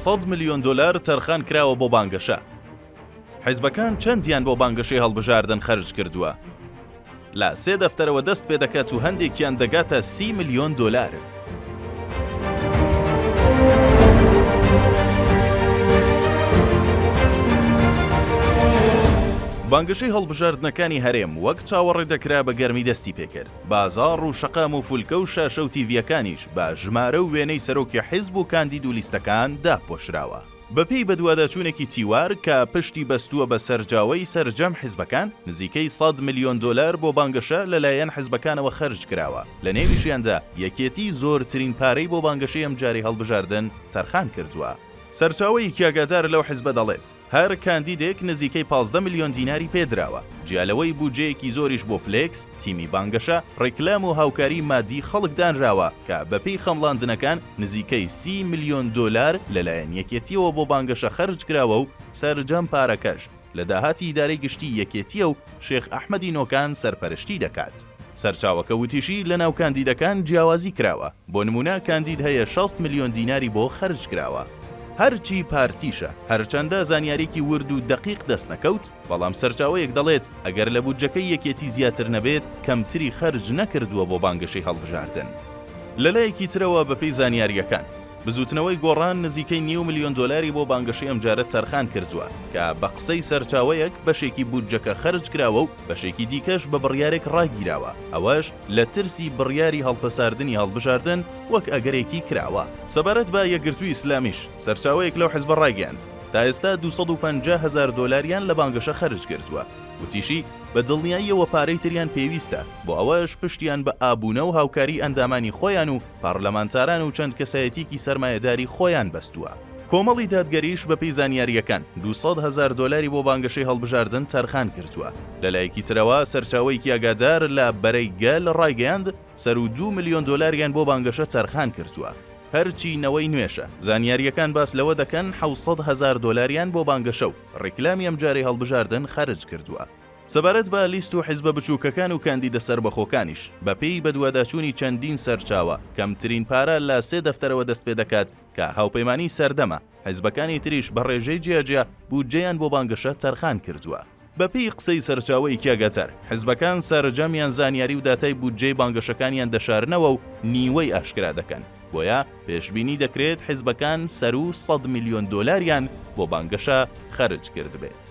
سەد ملیۆن دۆلار تەرخان کراوە بۆ بانگەشە. حیزبەکان چەندیان بۆ بانگەشەی هەڵبژاردن خەرج کردووە؟ لە سێ دەفتەرەوە دەست پێدەکات و هەندێکیان دەگاتە 30 ملیۆن دۆلار. بانگەشەی هەڵبژاردنەکانی هەرێم وەک چاوەڕێ دەکرا بە گەرمی دەستی پێکرد. بازاڕ و شەقام و فولکە و شاشە و تیڤییەکانیش بە ژمارە و وێنەی سەرۆکی حیزب و کاندید و لیستەکان داپۆشراوە. بەپێی بەدواداچوونێکی تیوار کە پشتی بەستووە بە سەرجاوەی سەرجەم حیزبەکان، نزیکەی سەد ملیۆن دۆلار بۆ بانگەشە لەلایەن حیزبەکانەوە خەرج کراوە، لەنێویشیاندا یەکێتی زۆرترین پارەی بۆ بانگەشەی ئەمجارەی هەڵبژاردن تەرخان کردووە. سەرچاوەیەکی ئاگادار لەو حیزبە دەڵێت، هەر کاندیدێک نزیکەی 15 ملیۆن دیناری پێدراوە، جیا لەوەی بودجەیەکی زۆریش بۆ فلێکس، تیمی بانگەشە، ڕیکلام و هاوکاری مادی خەڵک دانراوە کە بەپێی خەمڵاندنەکان نزیکەی 30 ملیۆن دۆلار لەلایەن یەکێتییەوە بۆ بانگەشە خەرج کراوە و سەرجەم پارەکەش لە داهاتی ئیدارەی گشتی یەکێتییە و شێخ ئەحمەدی نۆکان سەرپەرشتی دەکات. سەرچاوەکە وتیشی، لەناو کاندیدەکان جیاوازی کراوە، بۆ نموونە کاندید هەیە 60 ملیۆن دیناری بۆ خەرج کراوە. هەرچی پارتیشە، هەرچەندە زانیاریی ورد و دەقیق دەست نەکەوت، بەڵام سەرچاوەیەک دەڵێت، ئەگەر لە بودجەکەی یەکێتی زیاتر نەبێت، کەمتری خەرج نەکردووە بۆ بانگەشەی هەڵبژاردن. لەلایەکی ترەوە بەپێی زانیارییەکان، بزووتنەوەی گۆڕان نزیکەی نیو ملیۆن دۆلاری بۆ بانگەشەی ئەمجارە تەرخان کردووە، کە بە قسەی سەرچاوەیەک بەشێکی بودجەکە خەرج کراوە و بەشێکی دیکەش بە بڕیارێک ڕاگیراوە، ئەوەش لە ترسی بڕیاری هەڵپەساردنی هەڵبژاردن وەک ئەگەرێکی کراوە. سەبارەت بە یەکگرتووی ئیسلامیش، سەرچاوەیەک لەو حزبە ڕایگەیاند، تا ئێستا 250 هەزار دۆلاریان لە بانگەشە خەرج کردووە. وتیشی، بە دڵنیاییەوە پارەی تریان پێویستە، بۆ ئەوەش پشتیان بە ئابوونە و هاوکاریی ئەندامانی خۆیان و پارلەمانتاران و چەند کەسایەتییەکی سەرمایەداری خۆیان بەستووە. کۆمەڵی دادگەریش بەپێی زانیارییەکان، 200 هەزار دۆلاری بۆ بانگەشەی هەڵبژاردن تەرخان کردووە. لەلایەکی ترەوە، سەرچاوەیەکی ئاگادار لە بەرەی گەل ڕایگەیاند، سەروو دوو ملیۆن دۆلاریان بۆ بانگەشە تەرخان کردووە. هەرچی نەوەی نوێشە، زانیارییەکان باس لەوە دەکەن 700 هەزار دۆلاریان بۆ بانگەشە و ڕیکلامی ئەمجارەی هەڵبژاردن خەرج کردووە. سەبارەت بە لیست و حیزبە بچووکەکان و کاندیدە سەربەخۆکانیش، بەپێی بەدواداچوونی چەندین سەرچاوە، کەمترین پارە لە سێ دەفتەرەوە دەستپێدەکات کە هاوپەیمانیی سەردەمە، حیزبەکانی تریش بە ڕێژەی جیاجیا بودجەیان بۆ بانگەشە تەرخان کردووە. بەپێی قسەی سەرچاوەیەکی ئاگادار، حزبەکان سەرجەمیان زانیاری و داتای بودجەی بانگەشەکانیان دەشارنەوە و نیوەی ئاشکرا دەکەن، بۆیە پێشبینی دەکرێت حزبەکان سەروو سەد ملیۆن دۆلاریان بۆ بانگەشە خەرج کردبێت.